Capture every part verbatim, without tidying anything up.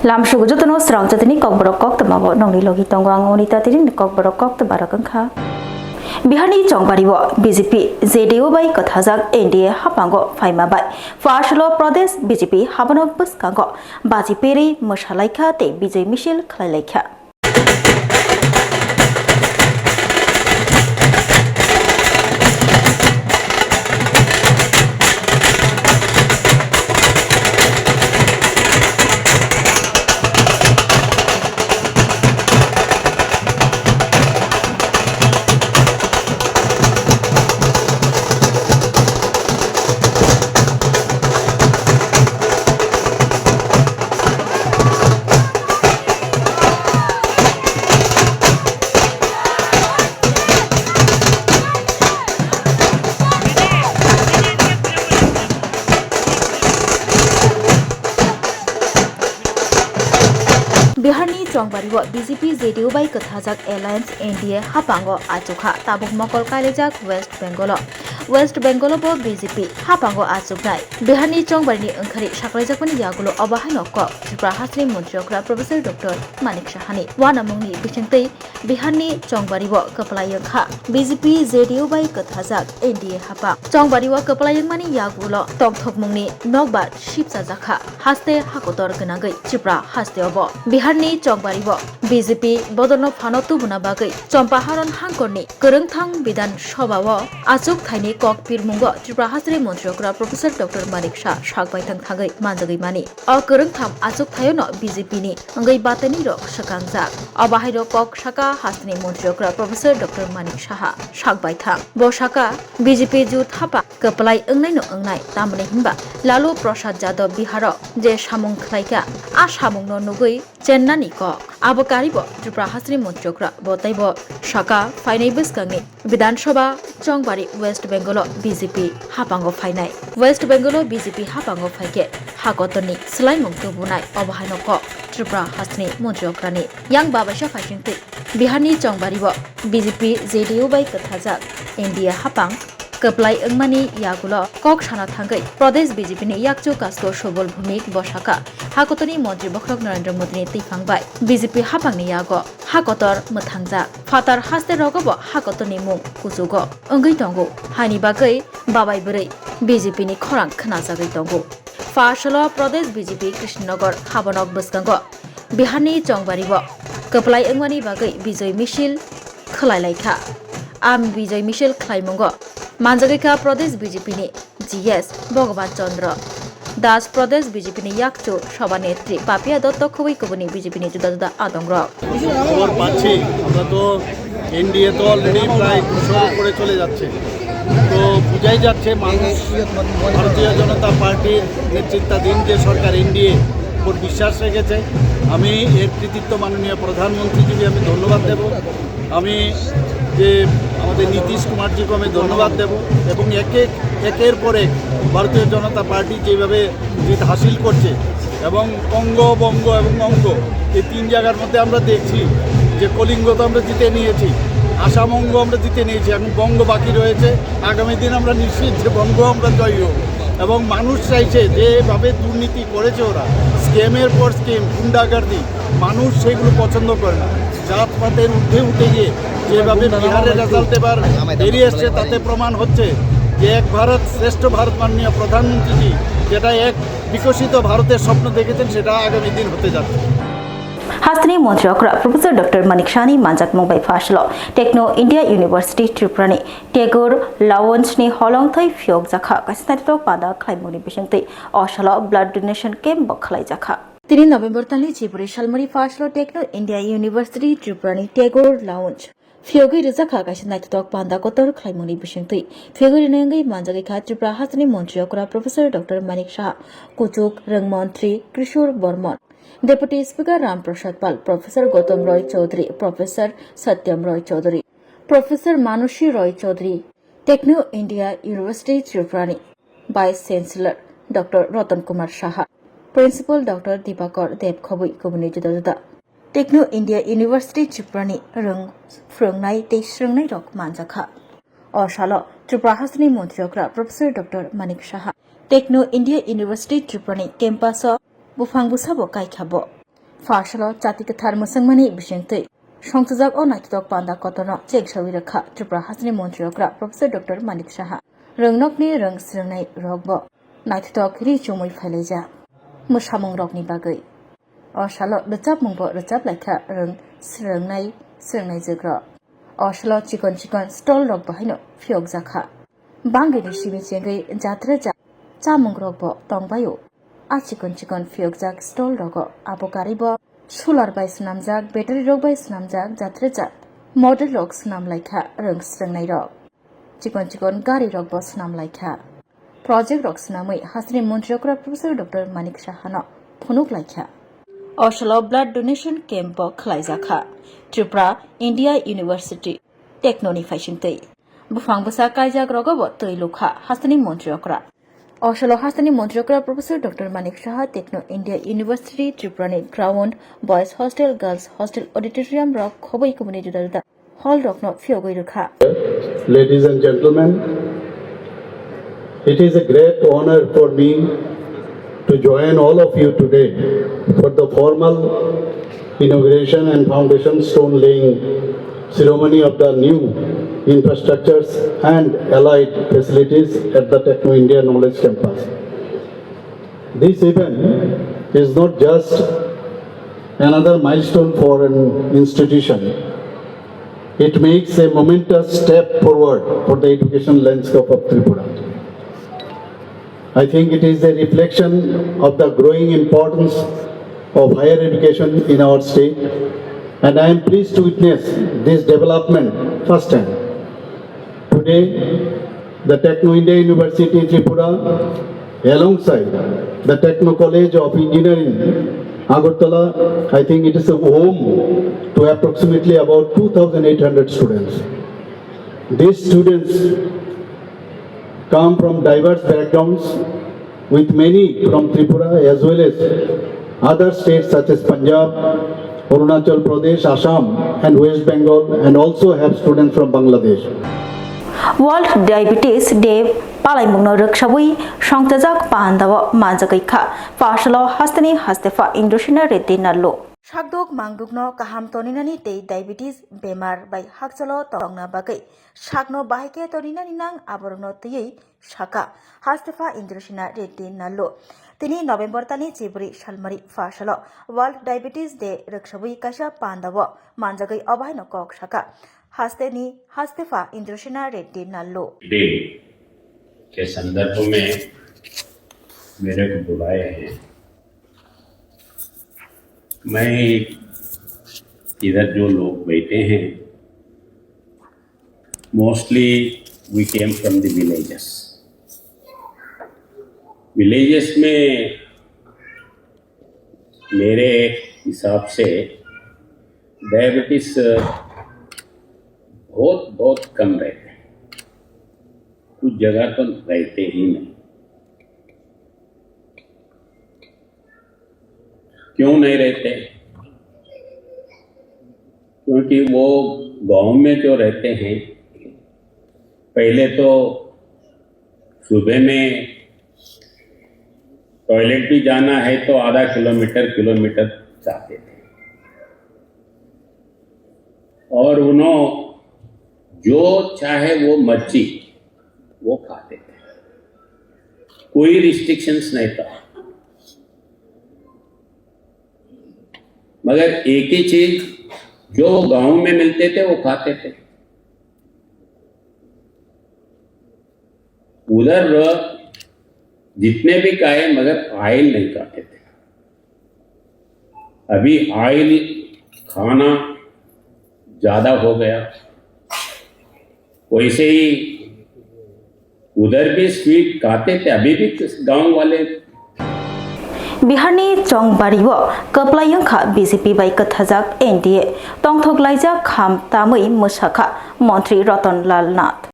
Lamsugo jotono srang jatini kokborok koktwma bo nongni logi tongo ang Unita tini kokborok koktwma rok wngkha. Biharni chongbario B J P, J D U bai kwthajak N D A haphango phaima bai Pharsalo Pradesh B J P habano bwskango baji perwi mwsalaikha tei bijoi misil khlailaikha. Biharni chongbario B J P J D U bai kwthajak Alliance N D A haphango achukha tabuk mokol kailaijak West Bengal-o. West Bengal-o bo B J P haphango achuknai. Biharni chongbarini wngkhari saklaijakmani yagulo obo haino kok Tripura hasteni montri okra Professor Doctor Manik Sahani uanamungni bisingtwi Biharni chongbario kwplai wngkha B J P J D U bai kwthajak N D A haphang. Chongbario kwplai wngmani yagulo tongthokmungni nokbar sipchajakha haste hakotor gwnangwi Tripura hasteo bo. Biharni chongbario B J P bodolno phano tubuna bagwi Champaharon hangkorni kwrwngthang Bidhan Sabha-o achuk thaini kok pirmungo Tripura hasteni montri okra Professor Doctor Manik Saha sak baithang thangwi manjagwi mani. O kwrwngtham achuk thaiono B J P ni wngwi batanirok swkangjak. Obo hairo kok saka hasteni montri okra Professor Doctor Manik Saha sak baithang. Bo saka B J P jut hapha kwplai wngnaino wngnai, tamni hinba Lalu Prasad Yadav Biharo je samung khlaikha, a samungno nugwi chennani kok. Abo karibo Tripura hasteni montri okra bo teibo saka phainai bwskangni Bidhan Sabha chongbari West Bengal-o B J P haphango phainai. West Bengal-o B J P haphango phaikhe hakotorni swlaimung tubunai obo haino kok Tripura hasteni montri okrani. Yang babaisa phaisingtwi Biharni chongbario B J P J D U bai kwthajak N D A haphang kwplai wngmani yagulo kok sana thangwi Pradesh B J P ni yakchu Kasko Subal Bhumik bo sakha, hakotorni montri bokhorok Narendra Modi ni twiphang bai B J P haphangni yago hakotor mwthangjak. Phatar haste rogo bo hakotorni mung kuchugo wngwi tongo, haini bagwi babai bwrwi B J P ni khorang khwnajagwi tongo. Pha salo Pradesh B J P Krishnanagar habonok bwskango Biharni chongbario kwplai wngmani bagwi bijoi misil khwlai lai kha. A bijoi misil khlaimungo manjagwi kha Pradesh B J P ni G S Bhagavan Chandra Das, Pradesh B J P ni yakchu Sabha Netri Papiya Dutta khobwi kubuni B J P ni juda juda adongrok. খবর পাচ্ছি, আমরা তো এনডিএ তো অলরেডি প্রায় দুশোর উপরে চলে যাচ্ছে। তো বুঝাই যাচ্ছে মানুষ ভারতীয় জনতা পার্টির নেতৃত্বাধীন যে সরকার এনডিএ উপর বিশ্বাস রেখেছে। আমি এর কৃতিত্ব মাননীয় প্রধানমন্ত্রীজিকে আমি ধন্যবাদ দেব। আমি যে আমাদের নীতিশ কুমারজিকে আমি ধন্যবাদ দেব এবং একে একের পর এক ভারতীয় জনতা পার্টি যেভাবে জিত হাসিল করছে এবং অঙ্গ বঙ্গ এবং অঙ্গ এই তিন জায়গার মধ্যে আমরা দেখছি যে কলিঙ্গ তো আমরা জিতে নিয়েছি, আসাম অঙ্গ আমরা জিতে নিয়েছি, এখন বঙ্গ বাকি রয়েছে। আগামী দিন আমরা নিশ্চিত যে বঙ্গ আমরা জয়ী হব এবং মানুষ চাইছে যেভাবে দুর্নীতি করেছে ওরা, স্ক্যামের পর স্ক্যাম, গুন্ডাগার্দি, মানুষ সেগুলো পছন্দ করে না। জাতপাতের ঊর্ধ্বে উঠে গিয়ে যেভাবে বিহারের রেজাল্ট এবার বেরিয়ে এসছে, তাতে প্রমাণ হচ্ছে যে এক ভারত শ্রেষ্ঠ ভারত মাননীয় প্রধানমন্ত্রীজি যেটা এক বিকশিত ভারতের স্বপ্ন দেখেছেন, সেটা আগামী দিন হতে যাচ্ছে। Hasteni montri okra Professor Doctor Manik Sahani manjakmung bai phasalo Techno India University Tripura ni Tagore Lounge ni holong thai phiyok jakha kaisa naithotok panda khlaimungni bisingtwi o salo blood donation camp bo khlai jakha. Tini November talni chibri salmari phasalo Techno India University Tripura ni Tagore Lounge phiyogwi rijak kha kaisa naithotok panda kotor khlaimungni bisingtwi. Phiyogwi rinai wngwi manjagwi kha Tripura hasteni montri okra Professor Doctor Manik Saha, kuchuk rwng montri Kishore Bormon, Deputy Speaker Ram Prasad Pal, Professor Gautam Roy Chaudhary, Professor Satyam Roy Chaudhary, Professor Manushi Roy Chaudhary, Techno India University Tripura ni Vice Chancellor Doctor Ratan Kumar Saha, Principal Doctor Dibakar Deb khobwi kubuni juda juda Techno India University Tripura ni rwng phwrwngnai tei swrwngnairok manjakha. O salo Tripura hasteni montri okra Professor Doctor Manik Saha Techno India University Tripura ni campus o buphang bwsabo kaikha bo. Pha salo chati kwthar mwswngmani bisingtwi songchajak o naithotok panda kotorno chengsawi rwkha Tripura hasteni montri okra Professor Doctor Manik Saha. Rwngnokni rwng swrwngnai rokbo naithotok ri chumui phailaijak mwsamung rokni bagwi. O salo rwchapmungbo rwchap laikha rwng swrwngnai swrwngnaijwk rok. O salo chikon chikon stall rok bo haino phiyokjakha. Bangwini simi chengwi jatrajak chamung rokbo tongbaio. A chikon chikon phiyokjak stall rogo abo karibo solar bai swnamjak, battery rok bai swnamjak jatrajak model rok swnam laikha rwng swrwngnai rok. Chikon chikon gari rok bo swnam laikha. Project rok swnamwi hasteni montri okra Professor Doctor Manik Sahano phunuk laikha. O salo blood donation camp bo khwlaijakha Tripura India University Techno ni phaisingtwi. Buphang bwsa kaijak rogo bo twi lukha hasteni montri okra. O salo hasteni montri okra Professor Doctor Manik Saha Techno India University Tripura ni ground, boys hostel, girls hostel, auditorium rok khobwi kubuni juda juda hall rokno phiyogwi rwkha. Ladies and gentlemen, it is a great honor for me to join all of you today for the formal inauguration and foundation stone laying ceremony of the new infrastructures and allied facilities at the Techno India Knowledge Campus. This event is not just another milestone for an institution, it makes a momentous step forward for the education landscape of Tripura. I think it is a reflection of the growing importance of higher education in our state, and I am pleased to witness this development firsthand. Today, the Techno India University Tripura, alongside the Techno College of Engineering, Agartala, I think it is a home to approximately about two thousand eight hundred students. These students come from diverse backgrounds, with many from Tripura as well as other states such as Punjab, Arunachal Pradesh, Assam, and West Bengal, and also have students from Bangladesh. World Diabetes Day palaimungno rwksawi songchajak pandao manjagwi kha Pha salo hasteni hastepha Indrasena Reddy Nallo. Sakduk mangdukno kaham toninani tei diabetes bemar bai hakchalo tongna bagwi sakno bahai khe toninani nang aborokno twiwi saka hastepha Indrasena Reddy Nallo. Tini November tani chibri salmari pha salo World Diabetes Day rwksawi kaisa pandao manjagwi obahaino kok saka hasteni hastepha Indrasena Reddy Nallo. Day के संदर्भ में मेरे को बुलाए हैं। मैं इधर जो लोग बैठे हैं, mostly we came from the villages। Villages में मेरे हिसाब से डायबिटीज बहुत बहुत कम रहते हैं, कुछ जगह तो रहते ही नहीं। क्यों नहीं रहते? क्योंकि वो गांव में जो रहते हैं, पहले तो सुबह में टॉयलेट भी जाना है तो आधा किलोमीटर किलोमीटर जाते थे। और उन्हों जो चाहे वो मर्जी वो खाते थे, कोई रिस्ट्रिक्शंस नहीं था। मगर एक ही चीज, जो गांव में मिलते थे वो खाते थे। उधर जितने भी खाए मगर ऑयल नहीं खाते थे। अभी ऑयल खाना ज्यादा हो गया। वैसे ही उधर भी स्वीट खाते थे, अभी भी गांव वाले। Biharni Chongbario kwplai wngkha B J P bai kwthajak N D A. Tongthok laijak kham tamwi mwsakha Montri Ratan Lal Nath.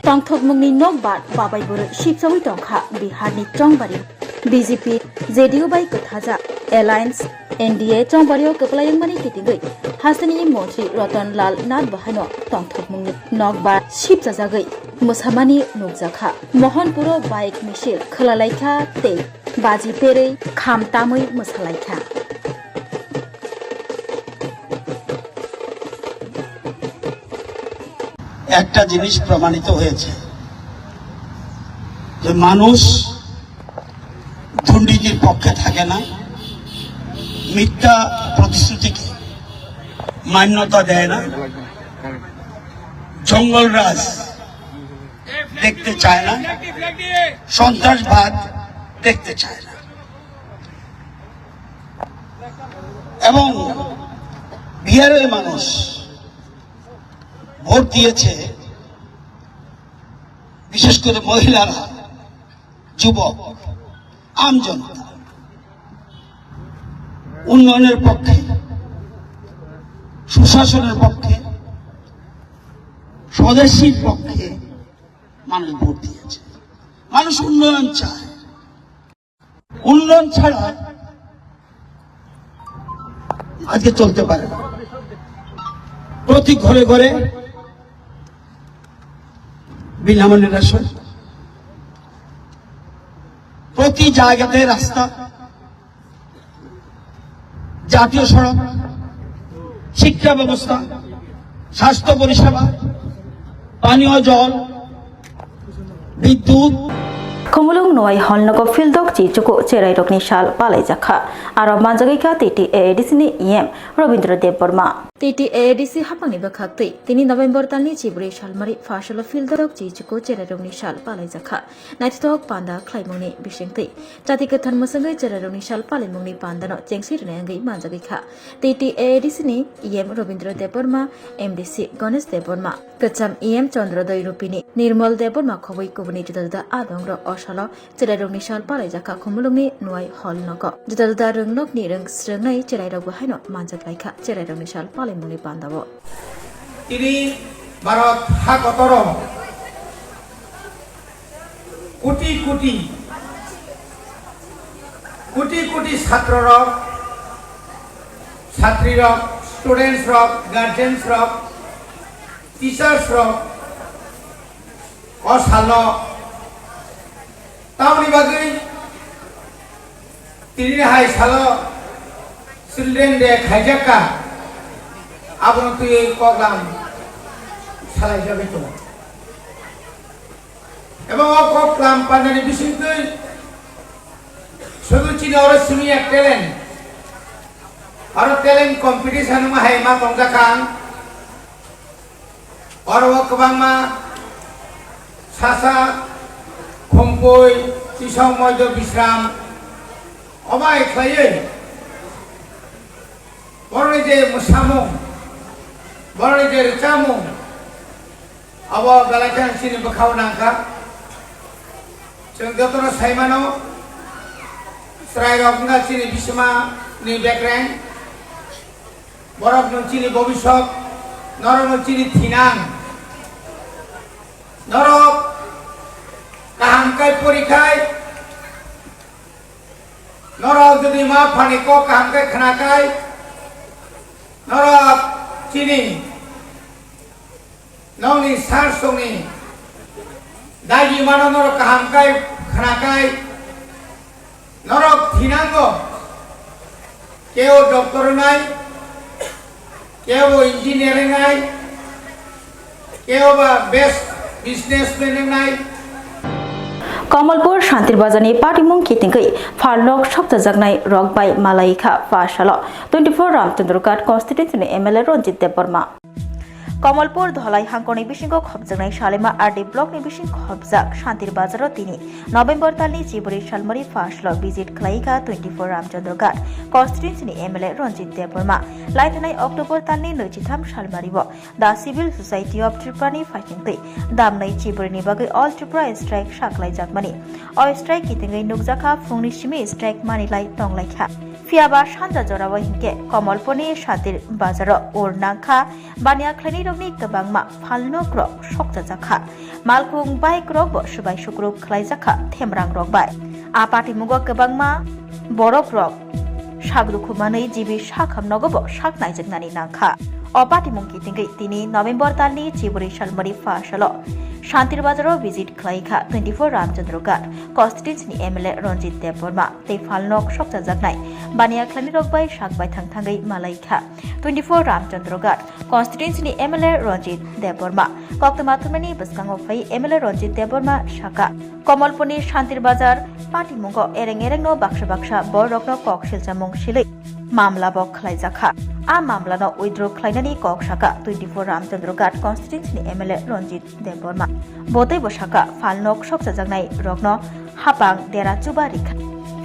Tongthokmungni nokbar babai bwrwi sipchawi tongkha Biharni Chongbari. B J P, J D U bai kwthajak alliance N D A chongbario kwplai wngmani kitingwi hasteni montri Ratan Lal Nath bahaino tongthokmungni nokbar sipchajagwi mwsamani nukjakha. Mohanpuro bike misil khwlalaikha tei baji perwi kham tamwi mwsalaikha. একটা জিনিস প্রমাণিত হয়েছে যে মানুষ দুর্নীতির পক্ষে থাকে না, মিথ্যা প্রতিশ্রুতিকে মান্যতা দেয় না, জঙ্গলরাজ দেখতে চায় না, সন্ত্রাসবাদ দেখতে চায় না। এবং বিহারের মানুষ ভোট দিয়েছে, বিশেষ করে মহিলারা, যুবক, আম জনতা উন্নয়নের পক্ষে, সুশাসনের পক্ষে, স্বদেশীর পক্ষে মানুষ ভোট দিয়েছে। মানুষ উন্নয়ন চায়। উন্নয়ন ছাড়া আজকে চলতে পারে না। প্রতি ঘরে ঘরে বিনামূল্যে রেশন, প্রতি জায়গাতে রাস্তা, জাতীয় সড়ক, শিক্ষা ব্যবস্থা, স্বাস্থ্য পরিষেবা, পানীয় জল, বিদ্যুৎ। Khumulwng Nuai Hall nogo Phildok Chichuku cherairokni sal palaijakha. Aro manjagwikha T T A A D C ni E M Robindra Debbarma. T T A A D C haphangni bwkhaktwi tini November talni chibrwi salmari pha salo Phildok Chichuku cherairokni sal palaijakha. Naithothok panda khlaimungni bisingtwi chati kwthar mwswngwi cherairokni sal palaimungni pandano chengsi rwnai wngwi manjagwikha. T T A A D C ni E M Robindra Debbarma, M D C Ganesh Debbarma, kwcham E M Chandrodoi Rupini, Nirmal Debbarma khobwi kubuni juda juda adongrok o salo cherairokni sal palaijakha Khumulwngni Nuai Hall nogo. Juda juda rwngnokni rwng srwngnai cherairokbo haino manjaklaikha cherairokni sal palaimungni pandao. Tini Bharat ha kotoro koti koti, koti koti chhatro rok, chhatri rok, students rok, guardians rok, teachers rok o salo tamoni bagwi tini hai salo Children Day khaijak kha, abono twiwi koklam salaijagwi tongo. Ebo o koklam pandani bisingtwi sudu chini oro simi ya talent, oro talent competition wngma hai ma tongjak ang. Oro o kwbangma sasa, khumkui, chisok, moido, bisram, omo hai khlaiwi borokni je mwsamung, borokni je rwchapmung, abo belai kheno chini bwkhao nangkha. Chwng jotono sai mano, chwrairok wngkha chini bisimani bekreng, borokno chini bobiswt, norokno chini thinang, norok kaham khe porikhai, norok jodi ma phani kok kaham khe khnakhai, norok chini nokni sar songni dagi mano norok kaham khe khnakhai, norok thinango, keo doctor wngnai, keo engineer wngnai, keo ba best businessman wngnai. Kamalpur Shantir Bazar ni patimung kitingwi phalnok sokchajaknai rok bai malaikha pha salo twenty-four Ramchandra Ghat constituency ni M L A Ranjit Debbarma. Kamalpur Dholai hangkorni bisingo khopjaknai Salema R D block ni bising khopjak Shantir Bazar o tini November talni chibrwi salmari pha salo visit khlaikha twenty-four Ramchandra Ghat constituency ni M L A Ranjit Debbarma. Laithanai October talni nwichitham salmari o The Civil Society of Tripura ni phaisingtwi damnai chibrwini bagwi All Tripura Strike saklaijak mani. O strike kitingwi nukjakha phungni simi strike manilai tonglaikha. Phiyaba sanja jorao hinkhe Kamalpurni Shantir Bazar o ur nangkha. Baniya khlainairokni kwbangma phalnokrok sokchajakha. Malkhung bike rokbo swbai sukruk khlaijakha themrangrok bai. A patimungo kwbangma borokrok sak dukhu manwi G B sakham nogo bo sak naijaknani nangkha. O patimung kitingwi tini November talni Chiburi salmari pha salo Shantir Bazaro visit khlai kha twenty-four Ramchandra Ghat constituency ni M L A Ranjit Debbarma tei phalnok sokchajaknai baniya khlainirok bai sak baithang thangwi malai kha twenty-four Ramchandra Ghat constituency ni M L A Ranjit Debbarma. Koktwma thumnani bwskango phai M L A Ranjit Debbarma saka, Komolpurni Shantir Bazar patimungo ereng erengno baksa baksa borokno kok silchamung silwi mamla bo khlaijakha. A mamlano withdraw khlainani kok saka twenty-four Ramchandra Ghat constituency ni M L A Ranjit Debbarma. Bo teibo saka phalnok sokchajaknai rokno hapang dera chuba rikha.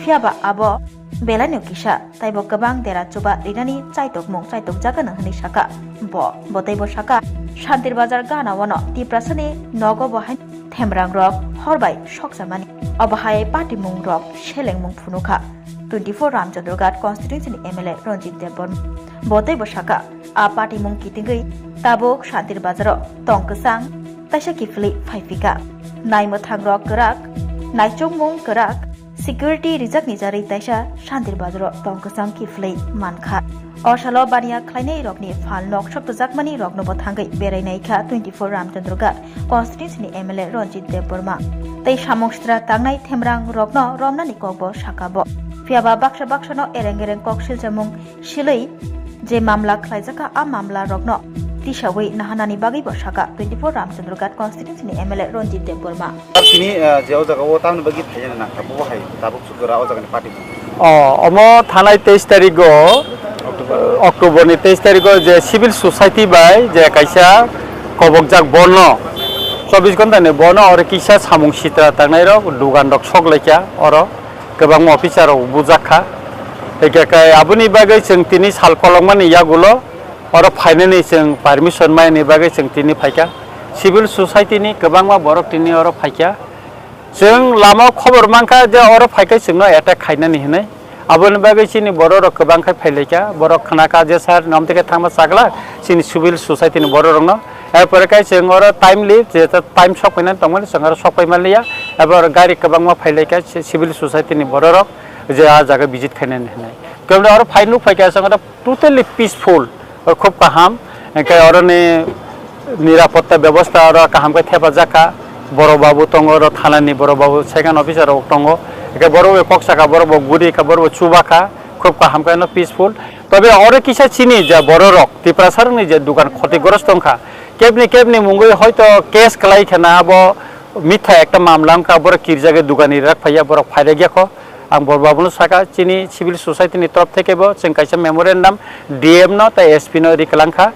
Phiyaba abo belaino kisa taibo kwbang dera chuba rinani chaitokmung chaitokjagano hwnwi saka bo. Bo teibo saka Shantir Bazar gana-o no Tiprasani nogo bo hai themrang rok hor bai sokjamani. Obo hai patimung rok selengmung phunukha twenty-four Ramchandra Ghat constituency ni M L A Ranjit Debbarma. Bo teibo saka a patimung kitingwi tabuk Shantir Bazaro tong kwchang taisa kiphilwi phaiphika. Naimwthang rok kwrak, naichukmung kwrak, security rijakni jarwi taisa Shantir Bazaro tong kwchang kiphilwi mankha. O salo baniya khlainai rokni phalnok soktojakmani rokno bo thangwi berai naikha twenty-four Ramchandra Ghat constituency ni M L A Ranjit Debbarma. Tei samung sitra tangnai themrang rokno romnani kokbo saka bo. Phiyaba baksa baksano ereng ereng kok silchamung silwi je mamla khlaijakha, a mamla rokno tisawi nahanani bagwi bo saka twenty-four Ramchandra Ghat constituency ni M L A Ranjit Debbarma. Tini, eh, je o jaga o tamni bagwi phaina nangkha, bo hai tabuk sukora o jaga ni party. O, omo thanai teis tarigo, October ni teis tarigo je civil society bai je kaisa kobokjak bono, chobbish ghonta ni bono oro kisa samung sitra tangnai rok, dugan rok sok laikha oro. Kwbangma officer rok bujak kha. Hingkhe kai aboni bagwi chwng tini sal kolokmani yagulo oro phainani chwng permission maini bagwi chwng tini phaikha. Civil society ni kwbangma borok tini oro phaikha. Chwng lama o khobor mankha je oro phaikhe chwngno attack khainani hinwi. Aboni bagwi chini borok rok kwbang khai phailaikha. Borok khnakha je sir, nom tike thangma chakla chini civil society ni borok rokno. Erpore khe chwng oro timely, je ta time sok painani tongmani, chwng oro sok pai manliya. Abo oro gari kwbangma phailaikha ci-, civil society ni borok rok, je a jaga visit khainani hinwi. Kemra oro phai nuk phaikha, chwng oro totally peaceful, khub kaham. Hingkhe oroni nirapotta bebosta oro kaham khe thepajak kha. Borok babu tongo, oro thanani borok babu, second officer rok tongo. Hingkhe borok bai kok saka, borok bo guri kha, borok bo chuba kha, khub kaham khe no peaceful. Tobe oro kisa chini je borok rok, Tiprasa rokni je dugan khotigrosto wngkha, kebni kebni mungwi hoito case kwlai kheno abo mitha ekta mamla wngkha, borok kirjagwi dugani rak phaiya, borok phairak ya kho. Ang borok babuno saka, chini civil society ni torof theke bo chwng kaisa memorandum D M no tei S P no ri kwlang kha,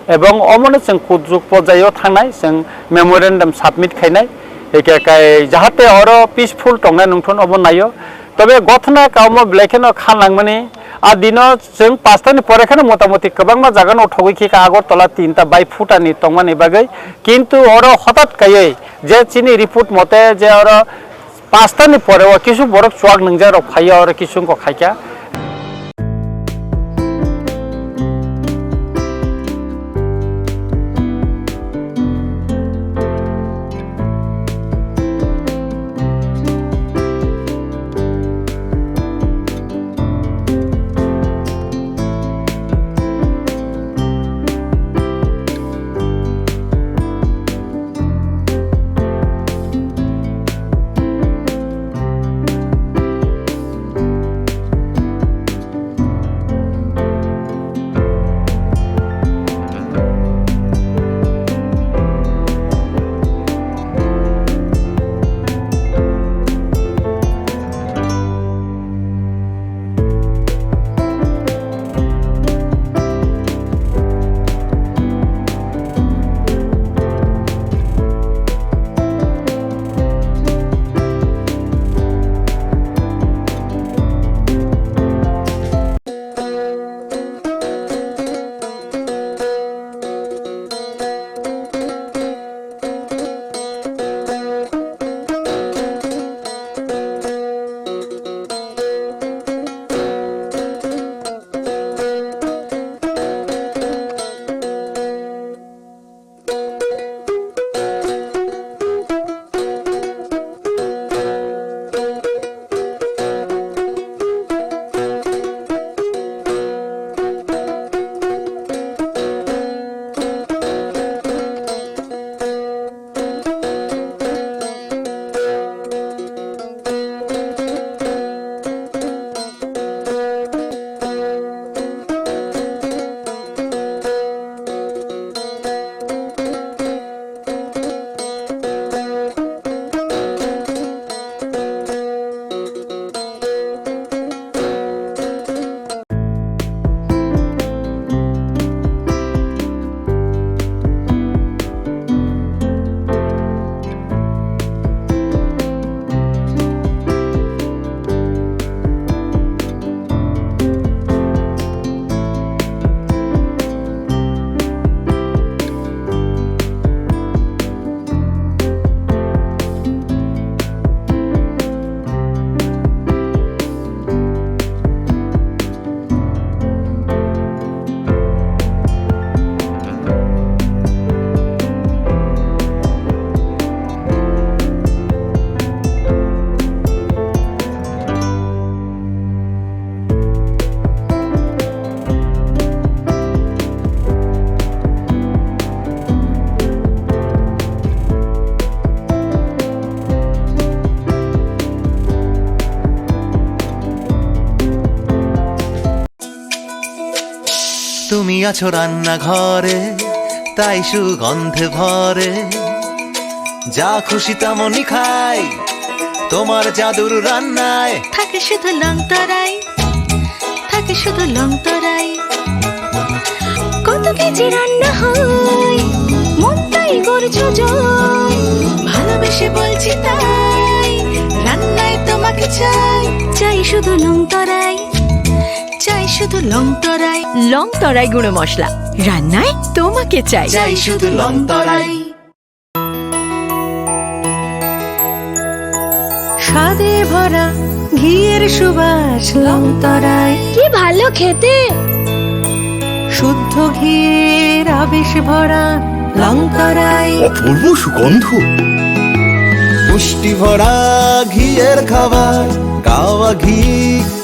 ebong omono chwng kuchuk porjaio thangnai, chwng memorandum submit khainai, hingkhe kai jahate oro peaceful tongnai nungthun obo naio. Tobe gothna kaomo belai kheno kha nangmani, a dino chwng pastani pore kheno motamoti kwbangma jagano thogwi khe ka Agartala tinta bai phutani tongmani bagwi, kintu oro hotat kaiwi je chini report mote je oro pastani pore o kisu borok chuak nwngjak rok phaiya, oro kisu wngkha khaikha. আছো রান্নাঘরে, তাই সুগন্ধে ভরে। যা খুশি তেমনই খাই, তোমার জাদুর রান্নায়। থাকে শুধু লংতরাই, থাকে শুধু লংতরাই। কত কেজি রান্না হয়, মনটাই করছো জয়। ভালোবেসে বলছি তাই, রান্নায় তোমাকে চাই। চাই শুধু লংতরাই, চাই শুধু লংতরাই। লংতরাই গুঁড়ো মশলা, রান্নায় তোমাকে চাই। চাই শুধু লংতরাই। স্বাদে ভরা ঘিয়ের সুবাস লংতরাই। কি ভালো খেতে! শুদ্ধ ঘিয়ের আবেশ ভরা লংতরাই। অপূর্ব সুগন্ধ। পুষ্টি ভরা ঘিয়ের খাবার, গাওয়া ঘি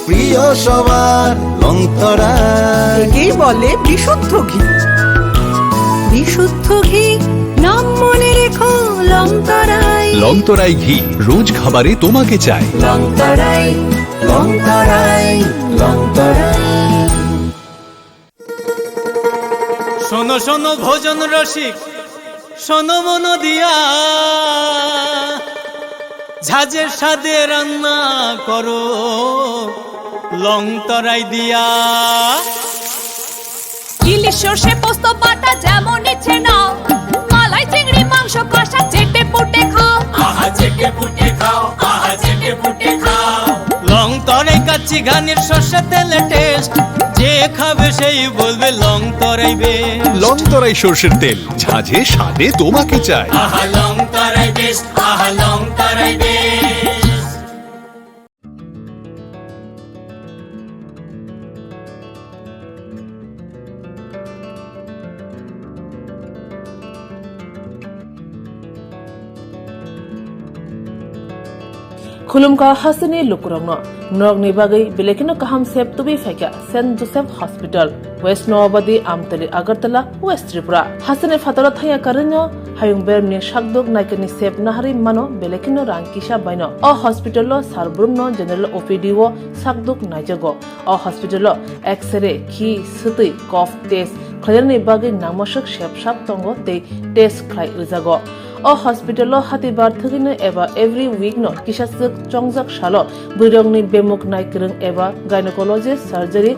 প্রিয় সবার, লংতরাই। একেই বলে বিশুদ্ধ ঘি। বিশুদ্ধ ঘি, নাম মনে রেখো লংতরাই। লংতরাই ঘি, রোজ খাবারে তোমাকে চাই। লংতরাই, লংতরাই, লংতরাই। শোনো শোনো ভোজন রসিক, শোনো মন দিয়া, ঝাঁঝের স্বাদে রান্না করো লং তরাই দিয়া। ইলিশ সর্ষে পোস্ত বাটা যেমন ইচ্ছে নাও, মালাই চিংড়ি মাংস কষা চেটে পুটে খাও। আহা চেটে পুটে খাও, আহা চেটে পুটে খাও। লং তরাই কাচ্চি ঘানির সর্ষে তেলে টেস্ট, যে খাবে সেই বলবে লং তরাই বেস্ট। লং তরাই সর্ষের তেল, ঝাঁঝে স্বাদে তোমাকে চাই। আহা লং তরাই বেস্ট, আহা লং তরাই best. Khulumkha hasteni lukurokno, norokni bagwi belai kheno kaham sep tubui phaikha Saint Joseph Hospital, West Noabadi, Amtali, Agartala, West Tripura. Hasteni phataro thangya karwino hayung beremni sakduk naikani sep naharwi mano belai kheno rang kisa baino. O hospital-o sar brumno general O P D-o sakduk naijago. O hospital-o X-ray, khi, swtwi, cough test khlainani bagwi nangmaswk sep sak tongo tei test khlai rwjago. O hospital-o hatibar thwgwino eba every week-no kisaswk chongjak salo bwrwirokni bemuk naikwrwng eba gynecologist, surgery,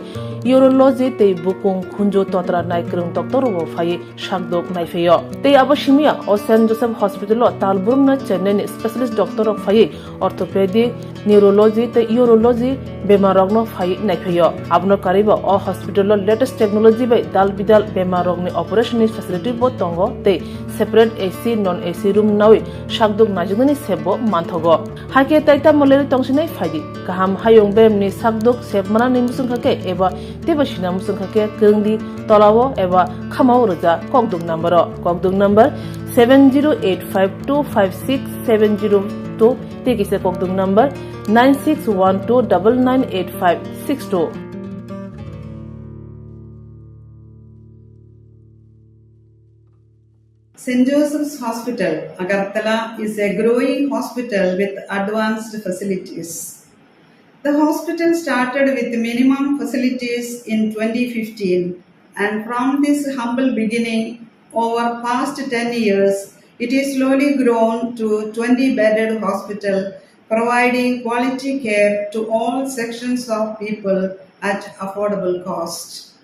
urology tei bukung khunju totra naikwrwng doctor-rokbo phaiwi sakdok naiphaio. Tei abo simiya o Saint Joseph Hospital-o tal brumno Chennai-ni specialist doctor-rok phaiwi orthopedic, neurology tei urology bemarrokno phaiwi naiphaio. Abono karwibo o hospital-o latest technology bai dal bidal bemarrokni operation-ni facility-bo tongo tei separate A C, non A C room nawi sakdok naijaknani sepbo manthogo. Hakhe tai tamo lerwi tongsinai phaidi. Kaham hayung beremni sakdok sep manani muchungkha khe eba teibo sina muchungkha khe kwrwngdi tolao eba khamao rwja kokduk number-o. Kokduk number seven zero eight five two five six seven zero two tei kisa kokduk number nine six one two double nine eight five six two. Saint Joseph's Hospital, Agartala is a growing hospital with advanced facilities. The hospital started with minimum facilities in twenty fifteen, and from this humble beginning, over past ten years, it is slowly grown to twenty bedded hospital, providing quality care to all sections of people at affordable cost.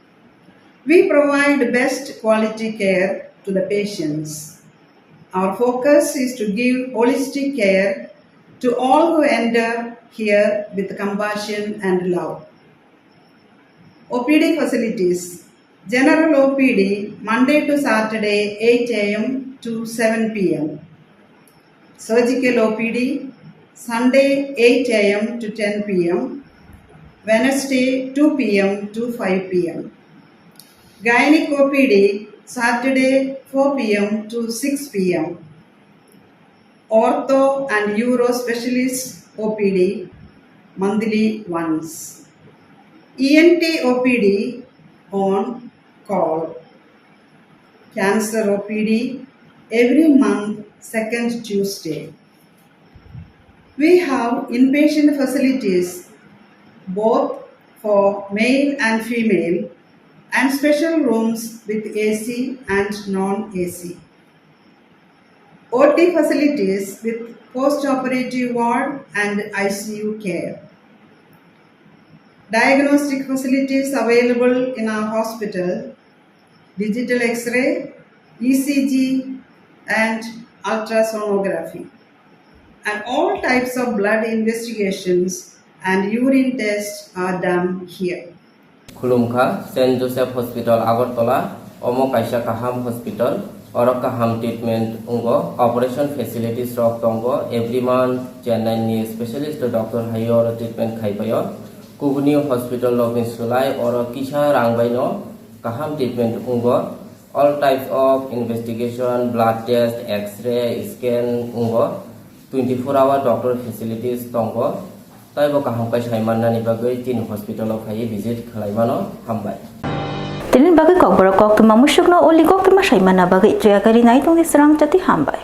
We provide best quality care to the patients. Our focus is to give holistic care to all who enter here with compassion and love. O P D facilities. General O P D, Monday to Saturday, eight A M to seven P M. Surgical O P D, Sunday, eight A M to ten P M, Wednesday, two P M to five P M. Gynec O P D, Saturday, four P M to six P M. Ortho and Uro Specialist O P D, monthly once. E N T O P D on call. Cancer O P D every month, second Tuesday. We have inpatient facilities both for male and female, and special rooms with A C and non-A C. O T facilities with post-operative ward and I C U care. Diagnostic facilities available in our hospital, digital X-ray, E C G, and ultrasonography. And all types of blood investigations and urine tests are done here. Khulumkha, Saint Joseph Hospital Agartala, omo kaisa kaham hospital, oro kaham treatment wngo, operation facilities rok tongo, every month Chennai ni specialist doctor hai oro treatment khai paio. Kubuni hospital rok ni sulai oro kisa rang bai no kaham treatment wngo. All types of investigation, blood test, X-ray, scan wngo. Twenty four hour doctor facilities tongo. Taibo kaham khe sai mannani bagwi chini hospital o phaiwi visit khlai mano. Hambai. Tini bagwi kokborok koktwma musukno uli koktwma sai manna bagwi chuyakari nai tongni srang jati hambai.